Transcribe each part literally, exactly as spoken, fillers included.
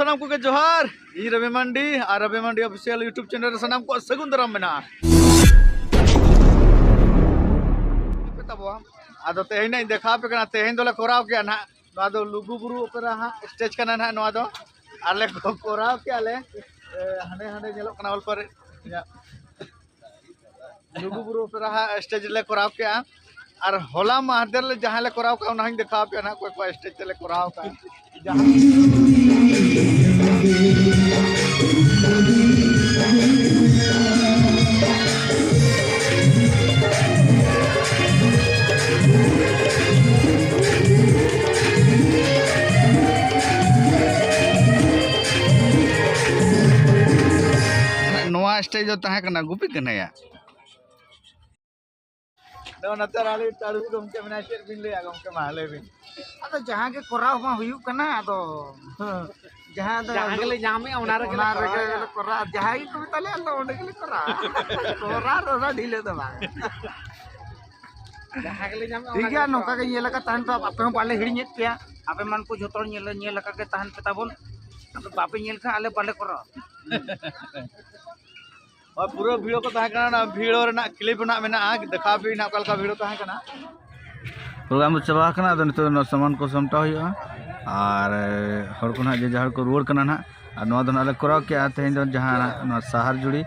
ᱥᱟᱱᱟᱢ ᱠᱚᱜᱮ ᱡᱚᱦᱟᱨ᱾ ᱤᱧ ᱨᱚᱵᱤ ᱢᱟᱱᱰᱤ ᱟᱨ ᱨᱚᱵᱤ ᱢᱟᱱᱰᱤ ᱚᱯᱷᱤᱥᱤᱭᱟᱞ YouTube ᱪᱮᱱᱮᱞ ᱨᱮ ᱥᱟᱱᱟᱢ ᱠᱚᱣᱟᱜ ᱥᱟᱹᱜᱩᱱ ᱫᱟᱨᱟᱢ ᱢᱮᱱᱟᱜᱼᱟ᱾ ᱟᱫᱚ ᱛᱮᱦᱮᱧ ᱱᱟᱜ ᱤᱧ ᱫᱮᱠᱷᱟᱣ ᱟᱯᱮ ᱠᱟᱱᱟ, ᱛᱮᱦᱮᱧ ᱫᱚᱞᱮ ᱠᱚᱨᱟᱣ ᱠᱮᱜᱼᱟ ᱱᱟᱦᱟᱜ, ᱱᱚᱣᱟ ᱫᱚ ᱞᱩᱜᱩ ᱵᱩᱨᱩ ᱚᱯᱮᱨᱟ ᱦᱟᱸᱜ ᱥᱴᱮᱡᱽ ᱠᱟᱱᱟ ᱱᱟᱦᱟᱜ ᱱᱚᱣᱟ ᱫᱚ᱾ ᱟᱨ ᱞᱮ ᱠᱚᱨᱟᱣ ᱠᱮᱜᱼᱟ ᱞᱮ, ᱮ, ᱦᱟᱸᱰᱮ ᱦᱟᱸᱰᱮ ᱧᱮᱞᱚᱜ ᱠᱟᱱᱟ ᱚᱞ ᱯᱟᱨᱮ, ᱤᱧᱟᱹᱜ ᱞᱩᱜᱩ ᱵᱩᱨᱩ ᱚᱯᱮᱨᱟ ᱦᱟᱸᱜ ᱥᱴᱮᱡᱽ ᱨᱮᱞᱮ ᱠᱚᱨᱟᱣ ᱠᱮᱜᱼᱟ᱾ ᱟᱨ ᱦᱚᱞᱟ ᱢᱟᱦᱫᱮᱨ ᱞᱮ ᱡᱟᱦᱟᱸ ᱞᱮ ᱠᱚᱨᱟᱣ ᱠᱟᱜᱼᱟ, ᱚᱱᱟ ᱦᱚᱸᱧ ᱫᱮᱠᱷᱟᱣ ᱟᱯᱮᱭᱟ ᱱᱟᱦᱟᱜ, ᱚᱠᱚᱭ ᱠᱚᱣᱟᱜ ᱥᱴᱮᱡᱽ ᱛᱮᱞᱮ ᱠᱚᱨᱟᱣ ᱠᱟᱜᱼᱟ᱾ ᱡᱟᱦᱟᱸ ᱱᱚᱣᱟ ᱥᱴᱮᱡᱽ ᱫᱚ ᱛᱟᱦᱮᱸ ᱠᱟᱱᱟ ᱜᱩᱯᱤ ᱠᱟᱹᱱᱦᱟᱹᱭᱟᱜ᱾ ᱱᱚᱛᱮ ᱨᱮ ᱟᱞᱮ ᱴᱟᱲᱩ ᱜᱚᱢᱠᱮ ᱢᱮᱱᱟᱭ, ᱪᱮᱫ ᱵᱤᱱ ᱞᱟᱹᱭᱟ ᱜᱚᱢᱠᱮ, ᱢᱟ ᱞᱟᱹᱭ ᱵᱤᱱ᱾ ᱟᱫᱚ ᱡᱟᱦᱟᱸ ᱜᱮ ᱠᱚᱨᱟᱣ ᱢᱟ ᱦᱩᱭᱩᱜ ᱠᱟᱱᱟ, ᱟᱫᱚ ᱡᱟᱦᱟᱸ ᱫᱚ ᱡᱟᱦᱟᱸ ᱜᱮᱞᱮ ᱧᱟᱢᱮᱜᱼᱟ, ᱚᱱᱟ ᱨᱮᱜᱮ ᱞᱮ ᱚᱱᱟ ᱨᱮᱜᱮ ᱠᱚᱨᱟᱣᱟ᱾ ᱞᱮ ᱠᱚᱨᱟᱣᱟ᱾ ᱡᱟᱦᱟᱸ ᱜᱮᱠᱚ ᱢᱮᱛᱟ ᱞᱮᱭᱟ, ᱟᱞᱮ ᱫᱚ ᱚᱸᱰᱮ ᱜᱮᱞᱮ ᱠᱚᱨᱟᱣᱟ᱾ ᱠᱚᱨᱟᱣ ᱨᱮᱫᱚ ᱰᱷᱤᱞᱟᱹ ᱫᱚ ᱵᱟᱝ᱾ ᱡᱟᱦᱟᱸ ᱜᱮᱞᱮ ᱧᱟᱢᱮᱜᱼᱟ, ᱴᱷᱤᱠ ᱚᱱᱟ ᱜᱮᱭᱟ, ᱜᱮᱞᱮ ᱱᱚᱝᱠᱟ ᱠᱚᱨᱟᱣᱟ᱾ ᱜᱮ ᱧᱮᱞ ᱟᱠᱟᱫ ᱛᱟᱦᱮᱱ ᱯᱮ, ᱟᱯᱮ ᱦᱚᱸ ᱵᱟᱞᱮ ᱦᱤᱲᱤᱧᱮᱫ ᱯᱮᱭᱟ᱾ ᱟᱯᱮ ᱢᱟᱱ ᱠᱚ ᱡᱷᱚᱛᱚ ᱦᱚᱲ ᱧᱮᱞ, ᱧᱮᱞ ᱟᱠᱟᱫ ᱜᱮ ᱛᱟᱦᱮᱱ ᱯᱮ ᱛᱟᱵᱚᱱ᱾ ᱟᱫᱚ ᱵᱟᱯᱮ ᱧᱮᱞ ᱠᱷᱟᱱ ᱟᱞᱮ ᱵᱟᱞᱮ ᱠᱚᱨᱟᱣᱟ᱾ ᱦᱳᱭ, ᱯᱩᱨᱟᱹ ᱵᱷᱤᱲ ᱠᱚ ᱛᱟᱦᱮᱸ ᱠᱟᱱᱟ, ᱚᱱᱟ ᱵᱷᱤᱲ ᱨᱮᱱᱟᱜ ᱠᱞᱤᱯ ᱨᱮᱱᱟᱜ ᱢᱮᱱᱟᱜᱼᱟ, ᱫᱮᱠᱷᱟᱣ ᱟᱯᱮ ᱱᱟᱦᱟᱜ ᱚᱠᱟ ᱞᱮᱠᱟ ᱵᱷᱤᱲ ᱛᱟᱦᱮᱸ ᱠᱟᱱᱟ᱾ ᱯᱨᱳᱜᱨᱟᱢ ᱫᱚ ᱪᱟᱵᱟ ᱟᱠᱟᱱᱟ, ᱟᱫᱚ ᱱᱤᱛᱚᱜ ᱫᱚ ᱱᱚᱣᱟ ᱥᱟᱢᱟᱱ ᱠᱚ ᱥᱟᱢᱴᱟᱣ ᱦᱩᱭᱩᱜᱼᱟ᱾ ᱟᱨ, ᱮ, ᱦᱚᱲ ᱠᱚ ᱱᱟᱦᱟᱜ ᱡᱮ ᱡᱟᱦᱟᱸ ᱠᱚ ᱨᱩᱣᱟᱹᱲ ᱠᱟᱱᱟ ᱱᱟᱦᱟᱜ᱾ ᱟᱨ ᱱᱚᱣᱟ ᱫᱚ ᱱᱟᱦᱟᱜ ᱞᱮ ᱠᱚᱨᱟᱣ ᱠᱮᱜᱼᱟ ᱛᱮᱦᱮᱧ ᱫᱚ ᱡᱟᱦᱟᱸ ᱱᱚᱣᱟ ᱥᱟᱦᱟᱨ ᱡᱩᱲᱤ,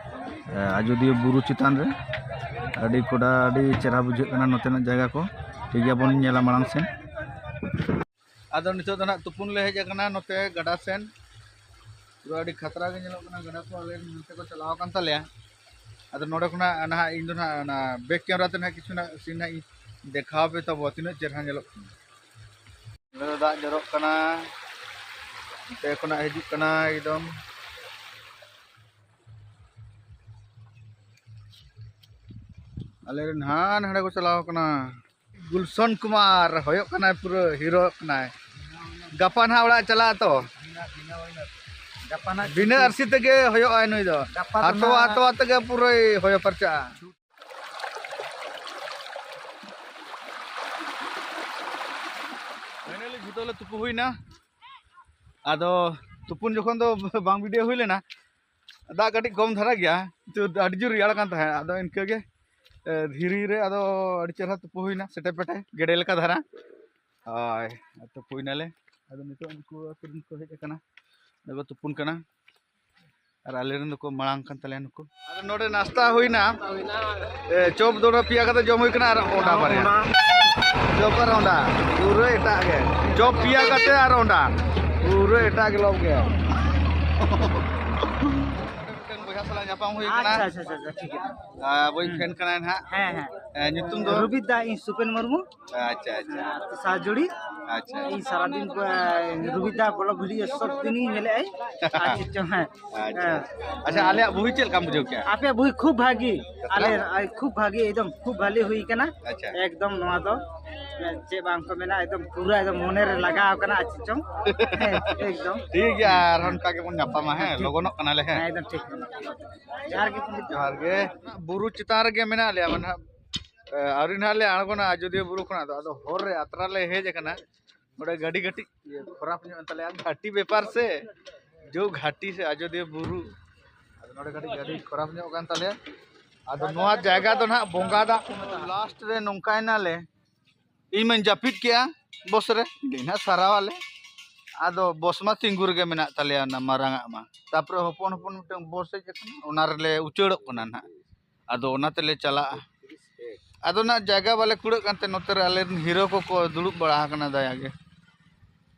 ᱮ, ᱟᱡᱳᱫᱤᱭᱟᱹ ᱵᱩᱨᱩ ᱪᱮᱛᱟᱱ ᱨᱮ᱾ ᱟᱹᱰᱤ ᱠᱚᱰᱟ, ᱟᱹᱰᱤ ᱪᱮᱦᱨᱟ ᱵᱩᱡᱷᱟᱹᱜ ᱠᱟᱱᱟ ᱱᱚᱛᱮᱱᱟᱜ ᱡᱟᱭᱜᱟ ᱠᱚ᱾ ᱴᱷᱤᱠ ᱜᱮᱭᱟ, ᱵᱚᱱ ᱧᱮᱞᱟ ᱢᱟᱲᱟᱝ ᱥᱮᱱ᱾ ᱟᱫᱚ ᱱᱤᱛᱚᱜ ᱫᱚ ᱱᱟᱦᱟᱜ ᱛᱩᱯᱩᱱ ᱞᱮ ᱦᱮᱡ ᱟᱠᱟᱱᱟ ᱱᱚᱛᱮ ᱜᱟᱰᱟ ᱥᱮᱱ᱾ ᱯᱩᱨᱟᱹ ᱟᱹᱰᱤ ᱠᱷᱟᱛᱨᱟ ᱜᱮ ᱧᱮᱞᱚᱜ ᱠᱟᱱᱟ ᱜᱟᱰᱟ ᱠᱚ, ᱟᱞᱮ ᱱᱚᱛᱮ ᱠᱚ ᱪᱟᱞᱟᱣ ᱟᱠᱟᱱ ᱛᱟᱞᱮᱭᱟ᱾ ᱟᱫᱚ ᱱᱚᱰᱮ ᱠᱷᱚᱱᱟᱜ ᱱᱟᱦᱟᱜ ᱤᱧ ᱫᱚ ᱱᱟᱦᱟᱜ ᱚᱱᱟ ᱵᱮᱠ ᱠᱮᱢᱮᱨᱟ ᱛᱮ ᱱᱟᱦᱟᱜ ᱠᱤᱪᱷᱩ ᱱᱟᱦᱟᱜ ᱥᱤᱱ ᱱᱟᱦᱟᱜ ᱤᱧ ᱫᱮᱠᱷᱟᱣ ᱟᱯᱮ ᱛᱟᱵᱚ, ᱛᱤᱱᱟᱹᱜ ᱪᱮᱦᱨᱟ ᱧᱮᱞᱚᱜ ᱠᱟᱱᱟ᱾ ᱱᱚᱰᱮ ᱫᱚ ᱫᱟᱜ ᱡᱚᱨᱚᱜ ᱠᱟᱱᱟ, ᱚᱱᱛᱮ ᱠᱷᱚᱱᱟᱜ ᱦᱤᱡᱩᱜ ᱠᱟᱱᱟ ᱮᱠᱫᱚᱢ᱾ ᱟᱞᱮ ᱨᱮᱱ ᱦᱟᱱ ᱦᱟᱸᱰᱮ ᱠᱚ ᱪᱟᱞᱟᱣ ᱠᱟᱱᱟ᱾ ᱜᱩᱞᱥᱚᱱ ᱠᱩᱢᱟᱨ ᱦᱩᱭᱩᱜ ᱠᱟᱱᱟᱭ, ᱯᱩᱨᱟᱹ ᱦᱤᱨᱳ ᱠᱟᱱᱟᱭ᱾ ᱜᱟᱯᱟ ᱱᱟᱦᱟᱜ ᱚᱲᱟᱜ ᱪᱟᱞᱟᱜ ᱟᱛᱚ᱾ ᱜᱟᱯᱟ ᱱᱟᱦᱟᱜ ᱵᱤᱱᱟᱹ ᱟᱹᱨᱥᱤ ᱛᱮᱜᱮ ᱦᱩᱭᱩᱜᱼᱟᱭ ᱱᱩᱭ ᱫᱚ᱾ ᱜᱟᱯᱟ ᱫᱚ ᱦᱟᱛᱣᱟ ᱱᱟᱦᱟᱜ ᱦᱟᱛᱣᱟ ᱛᱮᱜᱮ ᱯᱩᱨᱟᱹᱭ ᱦᱚᱭᱚ ᱯᱟᱨᱪᱟᱜᱼᱟ᱾ ᱯᱷᱟᱭᱱᱟᱞᱤ ᱡᱷᱚᱛᱚ ᱞᱮ ᱛᱩᱯᱩ ᱦᱩᱭᱱᱟ᱾ ᱟᱫᱚ ᱛᱩᱯᱩᱱ ᱡᱚᱠᱷᱚᱱ ᱫᱚ ᱵᱟᱝ ᱵᱷᱤᱰᱤᱭᱳ ᱦᱩᱭ ᱞᱮᱱᱟ, ᱫᱟᱜ ᱠᱟᱹᱴᱤᱡ ᱠᱚᱢ ᱫᱷᱟᱨᱟ ᱜᱮᱭᱟ, ᱠᱤᱱᱛᱩ ᱟᱹᱰᱤ ᱡᱳᱨ ᱨᱮᱭᱟᱲ ᱠᱟᱱ ᱛᱟᱦᱮᱸᱫ᱾ ᱟᱫᱚ ᱤᱱᱠᱟᱹ ᱜᱮ, ᱮ, ᱫᱷᱤᱨᱤ ᱨᱮ ᱟᱫᱚ ᱟᱹᱰᱤ ᱪᱮᱦᱨᱟ ᱛᱩᱯᱩ ᱦᱩᱭᱱᱟ, ᱥᱮᱴᱮ ᱯᱮᱴᱮ ᱜᱮᱰᱮ ᱞᱮᱠᱟ ᱫᱷᱟᱨᱟ᱾ ᱦᱳᱭ, ᱛᱩᱯᱩᱭᱱᱟᱞᱮ᱾ ᱟᱫᱚ ᱱᱤᱛᱚᱜ ᱩᱱᱠᱩ ᱟᱹᱛᱩ ᱨᱮᱱ ᱠᱚ ᱦᱮᱡ ᱟᱠᱟᱱᱟ, ᱟᱫᱚ ᱠᱚ ᱛᱩᱯᱩᱱ ᱠᱟᱱᱟ᱾ ᱟᱨ ᱟᱞᱮ ᱨᱮᱱ ᱫᱚᱠᱚ ᱢᱟᱲᱟᱝ ᱠᱟᱱ ᱛᱟᱞᱮᱭᱟ ᱱᱩᱠᱩ᱾ ᱟᱫᱚ ᱱᱚᱰᱮ ᱱᱟᱥᱛᱟ ᱦᱩᱭᱱᱟ, ᱮ, ᱪᱚᱯ ᱫᱚ ᱯᱮᱭᱟ ᱠᱟᱛᱮ ᱡᱚᱢ ᱦᱩᱭ ᱠᱟᱱᱟ ᱟᱨ ᱚᱸᱰᱟ ᱵᱟᱨᱭᱟ᱾ ᱚᱸᱰᱟ᱾ ᱪᱚᱯ ᱟᱨ ᱚᱸᱰᱟ, ᱯᱩᱨᱟᱹ ᱮᱴᱟᱜ ᱜᱮ᱾ ᱪᱚᱯ ᱯᱮᱭᱟ ᱠᱟᱛᱮ ᱟᱨ ᱚᱸᱰᱟ, ᱯᱩᱨᱟᱹ ᱮᱴᱟᱜ ᱜᱮ ᱞᱚᱵ ᱜᱮ᱾ ᱢᱤᱫᱴᱮᱱ ᱵᱚᱭᱦᱟ ᱥᱟᱞᱟᱜ ᱧᱟᱯᱟᱢ ᱦᱩᱭ ᱠᱟᱱᱟ᱾ ᱟᱪᱪᱷᱟ, ᱟᱪᱪᱷᱟ, ᱟᱪᱪᱷᱟ, ᱴᱷᱤᱠ ᱜᱮᱭᱟ᱾ ᱟᱨ ᱟᱵᱚᱭᱤᱡ ᱯᱷᱮᱱ ᱠᱟᱱᱟᱭ ᱱᱟᱦᱟᱜ᱾ ᱦᱮᱸ, ᱦᱮᱸ᱾ ᱮ, ᱧᱩᱛᱩᱢ ᱫᱚ? ᱨᱩᱵᱤᱫ ᱫᱟ, ᱤᱧ ᱥᱩᱯᱮᱱ ᱢᱩᱨᱢᱩ᱾ ᱟᱪᱪᱷᱟ, ᱟᱪᱪᱷᱟ᱾ ᱥᱟᱦᱟᱡᱩᱲᱤ᱾ ᱟᱪᱪᱷᱟ᱾ ᱤᱧ ᱥᱟᱨᱟᱫᱤᱱ ᱠᱚ, ᱨᱩᱵᱤᱫ ᱫᱟ ᱵᱞᱚᱜ ᱵᱷᱤᱰᱤᱭᱳ ᱥᱚᱵ ᱫᱤᱱᱤᱧ ᱧᱮᱞᱮᱫ ᱟᱹᱧ᱾ ᱟᱨ ᱪᱮᱫ ᱪᱚᱝ, ᱦᱮᱸ᱾ ᱟᱪᱪᱷᱟ᱾ ᱦᱮᱸ᱾ ᱟᱪᱪᱷᱟ, ᱟᱞᱮᱭᱟᱜ ᱵᱩᱦᱤ ᱪᱮᱫ ᱞᱮᱠᱟᱢ ᱵᱩᱡᱷᱟᱹᱣ ᱠᱮᱜᱼᱟ? ᱟᱯᱮᱭᱟᱜ ᱵᱩᱦᱤ ᱠᱷᱩᱵ ᱵᱷᱟᱹᱜᱤ᱾ ᱟᱞᱮ, ᱟᱭ, ᱠᱷᱩᱵ ᱵᱷᱟᱹᱜᱤ, ᱮᱠᱫᱚᱢ ᱠᱷᱩᱵ ᱵᱷᱟᱹᱞᱤ ᱦᱩᱭ ᱠᱟᱱᱟ᱾ ᱟᱪᱪᱷᱟ᱾ ᱮᱠᱫᱚᱢ ᱱᱚᱣᱟ ᱫᱚ, ᱪᱮᱫ ᱵᱟᱝ ᱠᱚ ᱢᱮᱱᱟ, ᱮᱠᱫᱚᱢ ᱯᱩᱨᱟᱹ ᱮᱠᱫᱚᱢ ᱢᱚᱱᱮ ᱨᱮ ᱞᱟᱜᱟᱣ ᱠᱟᱱᱟ, ᱟᱨ ᱪᱮᱫ ᱪᱚᱝ᱾ ᱦᱮᱸ, ᱮᱠᱫᱚᱢ᱾ ᱴᱷᱤᱠ ᱜᱮᱭᱟ, ᱟᱨᱦᱚᱸ ᱚᱱᱠᱟ ᱜᱮᱵᱚᱱ ᱧᱟᱯᱟᱢᱟ, ᱦᱮᱸ, ᱴᱷᱤᱠ᱾ ᱞᱚᱜᱚᱱᱚᱜ ᱠᱟᱱᱟᱞᱮ, ᱦᱮᱸ᱾ ᱦᱮᱸ, ᱮᱠᱫᱚᱢ ᱴᱷᱤᱠ᱾ ᱡᱚᱦᱟᱨ ᱜᱮ ᱯᱚᱱᱰᱤᱛ᱾ ᱡᱚᱦᱟᱨ ᱜᱮ᱾ ᱵᱩᱨᱩ ᱪᱮᱛᱟᱱ ᱨᱮᱜᱮ ᱢᱮᱱᱟᱜ ᱞᱮᱭᱟ, ᱢᱟᱱᱮ, ᱮ, ᱟᱹᱣᱨᱤ ᱱᱟᱦᱟᱜ ᱞᱮ ᱟᱬᱜᱚᱱᱟ ᱟᱡᱚᱫᱤᱭᱟᱹ ᱵᱩᱨᱩ ᱠᱷᱚᱱᱟᱜ ᱫᱚ, ᱟᱫᱚ ᱦᱚᱨ ᱨᱮ ᱟᱛᱨᱟ ᱞᱮ ᱦᱮᱡ ᱟᱠᱟᱱᱟ᱾ ᱱᱚᱰᱮ ᱜᱟᱹᱰᱤ ᱠᱟᱹᱴᱤᱡ ᱤᱭᱟᱹ ᱠᱷᱟᱨᱟᱯ ᱧᱚᱜ ᱮᱱ ᱛᱟᱞᱮᱭᱟ, ᱜᱷᱟᱴᱤ ᱵᱮᱯᱟᱨ ᱥᱮ, ᱡᱳ ᱜᱷᱟᱴᱤ ᱥᱮ ᱟᱡᱚᱫᱤᱭᱟᱹ ᱵᱩᱨᱩ, ᱟᱫᱚ ᱱᱚᱰᱮ ᱠᱟᱹᱴᱤᱡ ᱜᱟᱹᱰᱤ ᱠᱷᱟᱨᱟᱯ ᱧᱚᱜ ᱠᱟᱱ ᱛᱟᱞᱮᱭᱟ᱾ ᱟᱫᱚ ᱱᱚᱣᱟ ᱡᱟᱭᱜᱟ ᱫᱚ ᱱᱟᱦᱟᱜ ᱵᱚᱸᱜᱟ ᱫᱟᱜ ᱠᱚ ᱢᱮᱛᱟᱜᱼᱟ᱾ ᱞᱟᱥᱴ ᱨᱮ ᱱᱚᱝᱠᱟᱭᱱᱟᱞᱮ, ᱤᱧ ᱢᱟᱧ ᱡᱟᱹᱯᱤᱫ ᱠᱮᱜᱼᱟ ᱵᱚᱥ ᱨᱮ, ᱤᱧ ᱱᱟᱦᱟᱜ ᱥᱟᱨᱟᱣᱟᱞᱮ᱾ ᱟᱫᱚ ᱵᱚᱥ ᱢᱟ ᱛᱤᱸᱜᱩ ᱨᱮᱜᱮ ᱢᱮᱱᱟᱜ ᱛᱟᱞᱮᱭᱟ, ᱚᱱᱟ ᱢᱟᱨᱟᱝ ᱟᱜ ᱢᱟ᱾ ᱛᱟᱨᱯᱚᱨᱮ ᱦᱚᱯᱚᱱ ᱦᱚᱯᱚᱱ ᱢᱤᱫᱴᱟᱝ ᱵᱚᱥ ᱦᱮᱡ ᱟᱠᱟᱱᱟ, ᱚᱱᱟ ᱨᱮᱞᱮ ᱩᱪᱟᱹᱲᱚᱜ ᱠᱟᱱᱟ ᱱᱟᱦᱟᱜ᱾ ᱟᱫᱚ ᱚᱱᱟ ᱛᱮᱞᱮ ᱪᱟᱞᱟᱜᱼᱟ᱾ ᱟᱫᱚ ᱱᱟᱜ ᱡᱟᱭᱜᱟ ᱵᱟᱞᱮ ᱠᱩᱲᱟᱹᱜ ᱠᱟᱱᱛᱮ ᱱᱚᱛᱮ ᱨᱮ ᱟᱞᱮ ᱨᱮᱱ ᱦᱤᱨᱳ ᱠᱚᱠᱚ ᱫᱩᱲᱩᱵ ᱵᱟᱲᱟ ᱟᱠᱟᱱᱟ ᱫᱟᱭᱟ ᱜᱮ᱾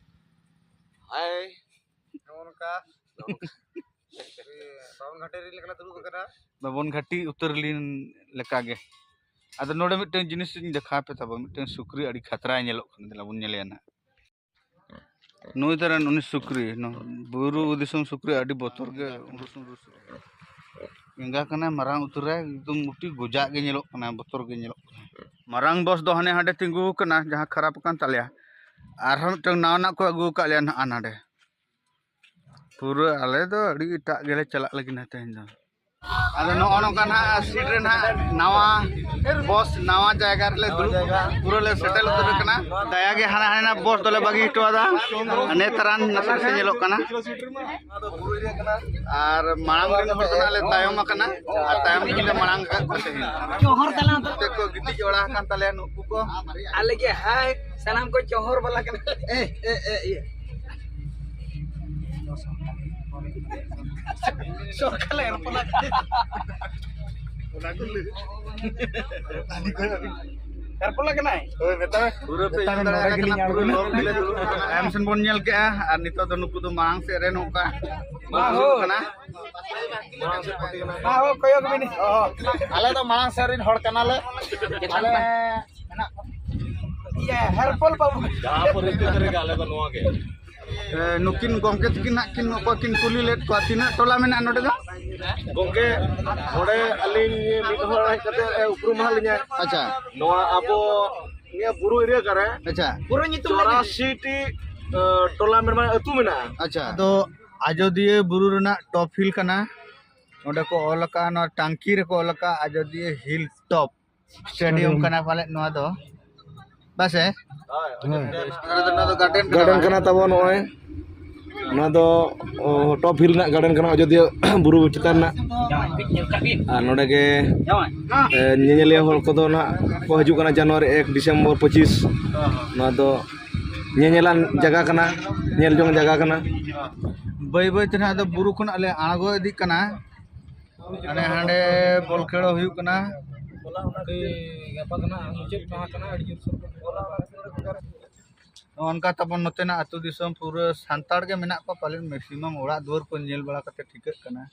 ᱦᱟᱭ᱾ ᱱᱚᱜᱼᱚ ᱱᱚᱝᱠᱟ ᱵᱟᱵᱚᱱ ᱜᱷᱟᱴᱤ ᱨᱤᱞ ᱞᱮᱠᱟᱞᱮ ᱫᱩᱲᱩᱵ ᱟᱠᱟᱱᱟ᱾ ᱵᱟᱵᱚᱱ ᱜᱷᱟᱴᱤ ᱩᱛᱟᱹᱨ ᱞᱤᱱ ᱞᱮᱠᱟᱜᱮ᱾ ᱟᱫᱚ ᱱᱚᱰᱮ ᱢᱤᱫᱴᱟᱝ ᱡᱤᱱᱤᱥ ᱤᱧ ᱫᱮᱠᱷᱟᱣ ᱟᱯᱮ ᱛᱟᱵᱚᱱ, ᱢᱤᱫᱴᱟᱝ ᱥᱩᱠᱨᱤ ᱟᱹᱰᱤ ᱠᱷᱟᱛᱨᱟᱭ ᱧᱮᱞᱚᱜ ᱠᱟᱱᱟ, ᱫᱮᱞᱟ ᱵᱚᱱ ᱧᱮᱞᱮᱭᱟ ᱱᱟᱜ᱾ ᱱᱩᱭ ᱫᱷᱟᱨᱮ ᱩᱱᱤ ᱥᱩᱠᱨᱤ, ᱱᱚᱣᱟ ᱵᱩᱨᱩ ᱫᱤᱥᱚᱢ ᱥᱩᱠᱨᱤ ᱟᱹᱰᱤ ᱵᱚᱛᱚᱨ ᱜᱮ ᱩᱰᱩᱥ ᱩᱰᱩᱥ᱾ ᱮᱸᱜᱟ ᱠᱟᱱᱟᱭ, ᱢᱟᱨᱟᱝ ᱩᱛᱟᱹᱨᱟᱭ, ᱮᱠᱫᱚᱢ ᱢᱩᱴᱤ ᱜᱚᱡᱟᱜ ᱜᱮ ᱧᱮᱞᱚᱜ ᱠᱟᱱᱟ, ᱵᱚᱛᱚᱨ ᱜᱮ ᱧᱮᱞᱚᱜ ᱠᱟᱱᱟ᱾ ᱢᱟᱨᱟᱝ ᱵᱚᱥ ᱫᱚ ᱦᱟᱱᱮ ᱦᱟᱸᱰᱮ ᱛᱤᱸᱜᱩ ᱟᱠᱟᱱᱟ, ᱡᱟᱦᱟᱸ ᱠᱷᱟᱨᱟᱯ ᱟᱠᱟᱱ ᱛᱟᱞᱮᱭᱟ᱾ ᱟᱨᱦᱚᱸ ᱢᱤᱫᱴᱟᱝ ᱱᱟᱣᱟᱱᱟᱜ ᱠᱚ ᱟᱹᱜᱩ ᱟᱠᱟᱫ ᱞᱮᱭᱟ ᱱᱟᱜᱼᱟ ᱱᱟᱰᱮ᱾ ᱯᱩᱨᱟᱹ ᱟᱞᱮ ᱫᱚ ᱟᱹᱰᱤ ᱮᱴᱟᱜ ᱜᱮᱞᱮ ᱪᱟᱞᱟᱜ ᱞᱟᱹᱜᱤᱫ ᱱᱟᱜ ᱛᱮᱦᱮᱧ ᱫᱚ᱾ ᱟᱫᱚ ᱱᱚᱜᱼᱚ ᱱᱚᱝᱠᱟ ᱱᱟᱦᱟᱜ ᱥᱤᱴ ᱨᱮ ᱱᱟᱦᱟᱜ ᱱᱟᱣᱟ ᱵᱚᱥ, ᱱᱟᱣᱟ ᱡᱟᱭᱜᱟ ᱨᱮᱞᱮ ᱫᱩᱲᱩᱵ, ᱯᱩᱨᱟᱹ ᱞᱮ ᱥᱮᱴᱮᱞ ᱩᱛᱟᱹᱨ ᱟᱠᱟᱱᱟ᱾ ᱫᱟᱭᱟ ᱜᱮ ᱦᱟᱱᱟ ᱦᱟᱱᱟ ᱵᱚᱥ ᱫᱚᱞᱮ ᱵᱟᱹᱜᱤ ᱦᱚᱴᱚ ᱟᱫᱟ᱾ ᱱᱮᱛᱟᱨᱟᱱ ᱱᱟᱥᱮ ᱱᱟᱥᱮ ᱧᱮᱞᱚᱜ ᱠᱟᱱᱟ᱾ ᱟᱨ ᱢᱟᱲᱟᱝ ᱨᱮᱱ ᱦᱚᱲ ᱫᱚ ᱱᱟᱦᱟᱜ ᱞᱮ ᱛᱟᱭᱚᱢ ᱟᱠᱟᱱᱟ, ᱟᱨ ᱛᱟᱭᱚᱢ ᱨᱮᱞᱮ ᱢᱟᱲᱟᱝ ᱟᱠᱟᱫ ᱠᱚ ᱛᱟᱦᱮᱸᱱ᱾ ᱡᱚᱦᱚᱨ ᱛᱟᱞᱟᱝ ᱫᱚ᱾ ᱛᱮ ᱠᱚ ᱜᱤᱛᱤᱡ ᱵᱟᱲᱟ ᱟᱠᱟᱱ ᱛᱟᱞᱮᱭᱟ ᱱᱩᱠᱩ ᱠᱚ᱾ ᱟᱞᱮ ᱜᱮ ᱦᱟᱭ, ᱥᱟᱱᱟᱢ ᱠᱚ ᱡᱚᱦᱚᱨ ᱵᱟᱞᱟ ᱠᱟᱱᱟ᱾ ᱮ, ᱮ, ᱮ, ᱤᱭᱟᱹ᱾ ᱥᱚᱨᱠᱟᱨ ᱞᱮ ᱮᱨᱯᱚᱞ ᱟᱠᱟᱫᱟ᱾ ᱮᱨᱯᱚᱞ ᱟᱠᱟᱱᱟᱭ? ᱦᱳᱭ, ᱢᱮᱛᱟᱭ ᱢᱮ᱾ ᱯᱩᱨᱟᱹ ᱯᱮ ᱢᱮᱛᱟᱭ ᱢᱮ, ᱧᱮᱞ ᱱᱚᱰᱮ ᱫᱟᱲᱮᱭᱟᱜ ᱜᱮᱞᱤᱧ ᱠᱟᱱᱟ, ᱯᱩᱨᱟᱹ ᱟᱬᱜᱚᱱᱟ᱾ ᱞᱚᱠ ᱜᱮᱞᱮ ᱫᱩᱲᱩᱵ ᱟᱠᱟᱱᱟ᱾ ᱛᱟᱭᱚᱢ ᱥᱮᱱ ᱵᱚᱱ ᱧᱮᱞ ᱠᱮᱜᱼᱟ, ᱟᱨ ᱱᱤᱛᱚᱜ ᱫᱚ ᱱᱩᱠᱩ ᱫᱚ ᱢᱟᱲᱟᱝ ᱥᱮᱫ ᱨᱮ ᱱᱚᱝᱠᱟ ᱢᱟ ᱦᱳ᱾ ᱫᱩᱲᱩᱵ ᱠᱟᱱᱟ᱾ ᱢᱟ ᱦᱳ, ᱠᱚᱭᱚᱜ ᱵᱤᱱ᱾ ᱚ, ᱟᱞᱮ ᱫᱚ ᱢᱟᱲᱟᱝ ᱥᱮᱫ ᱨᱮᱱ ᱦᱚᱲ ᱠᱟᱱᱟᱞᱮ᱾ ᱟᱞᱮ ᱢᱮᱱᱟᱜ ᱠᱚᱣᱟ᱾ ᱤᱭᱟᱹ, ᱦᱮᱨᱯᱚᱞ ᱵᱟᱹᱵᱩ᱾ ᱡᱟᱦᱟᱸ ᱯᱚᱨᱤᱥᱛᱷᱤᱛᱤ ᱨᱮᱜᱮ ᱟᱞᱮ ᱫᱚ ᱱᱚᱣᱟ ᱜᱮ᱾ ᱮ, ᱱᱩᱠᱤᱱ ᱜᱚᱢᱠᱮ ᱛᱟᱹᱠᱤᱱ ᱦᱟᱸᱜ ᱠᱤᱱ, ᱚᱠᱚᱭ ᱠᱤᱱ ᱠᱩᱞᱤ ᱞᱮᱫ ᱠᱚᱣᱟ, ᱛᱤᱱᱟᱹᱜ ᱴᱚᱞᱟ ᱢᱮᱱᱟᱜᱼᱟ ᱱᱚᱰᱮ ᱫᱚ? ᱜᱚᱢᱠᱮ, ᱱᱚᱰᱮ ᱟᱹᱞᱤᱧ ᱢᱤᱫ ᱦᱚᱲ ᱦᱮᱡ ᱠᱟᱛᱮ, ᱮ, ᱩᱯᱨᱩᱢ ᱟᱠᱟᱫ ᱞᱤᱧᱟᱹ᱾ ᱟᱪᱪᱷᱟ᱾ ᱱᱚᱣᱟ ᱟᱵᱚ ᱱᱤᱭᱟᱹ ᱵᱩᱨᱩ ᱮᱨᱤᱭᱟ ᱨᱮ ᱟᱪᱪᱷᱟ᱾ ᱵᱩᱨᱩ ᱧᱩᱛᱩᱢ ᱞᱟᱹᱭ ᱵᱤᱱ᱾ ᱪᱚᱨᱟᱥᱤ ᱴᱤ, ᱮ, ᱴᱚᱞᱟ ᱢᱮᱱᱟᱜᱼᱟ, ᱟᱹᱛᱩ ᱢᱮᱱᱟᱜᱼᱟ᱾ ᱟᱪᱪᱷᱟ᱾ ᱫᱚ ᱟᱡᱚᱫᱤᱭᱟᱹ ᱵᱩᱨᱩ ᱨᱮᱱᱟᱜ ᱴᱚᱯ ᱦᱤᱞ ᱠᱟᱱᱟ᱾ ᱱᱚᱰᱮ ᱠᱚ ᱚᱞ ᱟᱠᱟᱫᱼᱟ, ᱱᱚᱣᱟ ᱴᱟᱝᱠᱤ ᱨᱮᱠᱚ ᱚᱞ ᱟᱠᱟᱫᱼᱟ ᱟᱡᱚᱫᱤᱭᱟᱹ ᱦᱤᱞ ᱴᱚᱯ᱾ Stadium stadium. ᱠᱟᱱᱟ ᱯᱟᱞᱮᱫ ᱱᱚᱣᱟ ᱫᱚ, ᱵᱟᱥᱮ? ᱦᱳᱭ᱾ ᱱᱚᱣᱟ ᱫᱚ ᱜᱟᱨᱰᱮᱱ ᱠᱟᱱᱟ᱾ ᱜᱟᱨᱰᱮᱱ ᱠᱟᱱᱟ ᱛᱟᱵᱚ ᱱᱚᱜᱼᱚᱭ᱾ ᱱᱚᱣᱟ ᱫᱚ, ᱚ, ᱴᱚᱯ ᱦᱤᱞ ᱨᱮᱱᱟᱜ ᱜᱟᱨᱰᱮᱱ ᱠᱟᱱᱟ, ᱟᱡᱚᱫᱤᱭᱟᱹ ᱵᱩᱨᱩ ᱪᱮᱛᱟᱱ ᱨᱮᱱᱟᱜ᱾ ᱟᱨ ᱱᱚᱰᱮ ᱜᱮ, ᱮ, ᱧᱮᱧᱮᱞᱤᱭᱟᱹ ᱦᱚᱲ ᱠᱚᱫᱚ ᱱᱟᱜ ᱠᱚ ᱦᱤᱡᱩᱜ ᱠᱟᱱᱟ ᱡᱟᱱᱩᱣᱟᱨᱤ ᱮᱠ, ᱰᱤᱥᱮᱢᱵᱚᱨ ᱯᱚᱸᱪᱤᱥ᱾ ᱱᱚᱣᱟ ᱫᱚ ᱧᱮᱧᱮᱞᱟᱱ ᱡᱟᱭᱜᱟ ᱠᱟᱱᱟ, ᱧᱮᱞ ᱡᱚᱝ ᱡᱟᱭᱜᱟ ᱠᱟᱱᱟ᱾ ᱵᱟᱹᱭ ᱵᱟᱹᱭ ᱛᱮ ᱱᱟᱜ ᱟᱫᱚ ᱵᱩᱨᱩ ᱠᱷᱚᱱᱟᱜ ᱞᱮ ᱟᱬᱜᱚ ᱤᱫᱤᱜ ᱠᱟᱱᱟ᱾ ᱦᱟᱸᱰᱮ ᱦᱟᱸᱰᱮ ᱵᱚᱞ ᱠᱷᱮᱞ ᱦᱩᱭᱩᱜ ᱠᱟᱱᱟ᱾ ᱟᱹᱰᱤ ᱜᱟᱯᱟ ᱠᱟᱱᱟ, ᱢᱩᱪᱟᱹᱫ ᱢᱟᱦᱟ ᱠᱟᱱᱟ, ᱟᱹᱰᱤ ᱡᱳᱨ ᱥᱳᱨ ᱠᱚ ᱵᱚᱞ ᱟᱠᱟᱱᱟ᱾ ᱱᱚᱜᱼᱚ ᱱᱚᱝᱠᱟ ᱛᱟᱵᱚᱱ ᱱᱚᱛᱮᱱᱟᱜ ᱟᱹᱛᱩ ᱫᱤᱥᱚᱢ ᱯᱩᱨᱟᱹ ᱥᱟᱱᱛᱟᱲ ᱜᱮ ᱢᱮᱱᱟᱜ ᱠᱚᱣᱟ ᱯᱟᱞᱮᱱ, ᱢᱮᱠᱥᱤᱢᱟᱢ ᱚᱲᱟᱜ ᱫᱩᱣᱟᱹᱨ ᱠᱚ ᱧᱮᱞ ᱵᱟᱲᱟ ᱠᱟᱛᱮ ᱴᱷᱤᱠᱟᱹᱜ ᱠᱟᱱᱟ᱾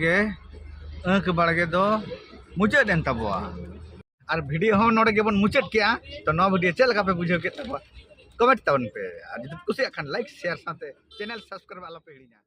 ᱜᱮ ᱟᱹᱸᱠ ᱵᱟᱲᱜᱮ ᱫᱚ ᱢᱩᱪᱟᱹᱫ ᱮᱱ ᱛᱟᱵᱚᱣᱟ᱾ ᱟᱨ ᱵᱷᱤᱰᱤᱭᱳ ᱦᱚᱸ ᱱᱚᱰᱮ ᱜᱮᱵᱚᱱ ᱢᱩᱪᱟᱹᱫ ᱠᱮᱜᱼᱟ᱾ ᱛᱚ ᱱᱚᱣᱟ ᱵᱷᱤᱰᱤᱭᱳ ᱪᱮᱫ ᱞᱮᱠᱟ ᱯᱮ ᱵᱩᱡᱷᱟᱹᱣ ᱠᱮᱫ ᱛᱟᱵᱚᱣᱟ, ᱠᱚᱢᱮᱱᱴ ᱛᱟᱵᱚᱱ ᱯᱮ᱾ ᱟᱨ ᱡᱩᱫᱤ ᱯᱮ ᱠᱩᱥᱤᱭᱟᱜ ᱠᱷᱟᱱ ᱞᱟᱭᱤᱠ, ᱥᱮᱭᱟᱨ ᱥᱟᱶᱛᱮ ᱪᱮᱱᱮᱞ ᱥᱟᱵᱥᱠᱨᱟᱭᱤᱵ ᱟᱞᱚ ᱯᱮ ᱦᱤᱲᱤᱧᱟ᱾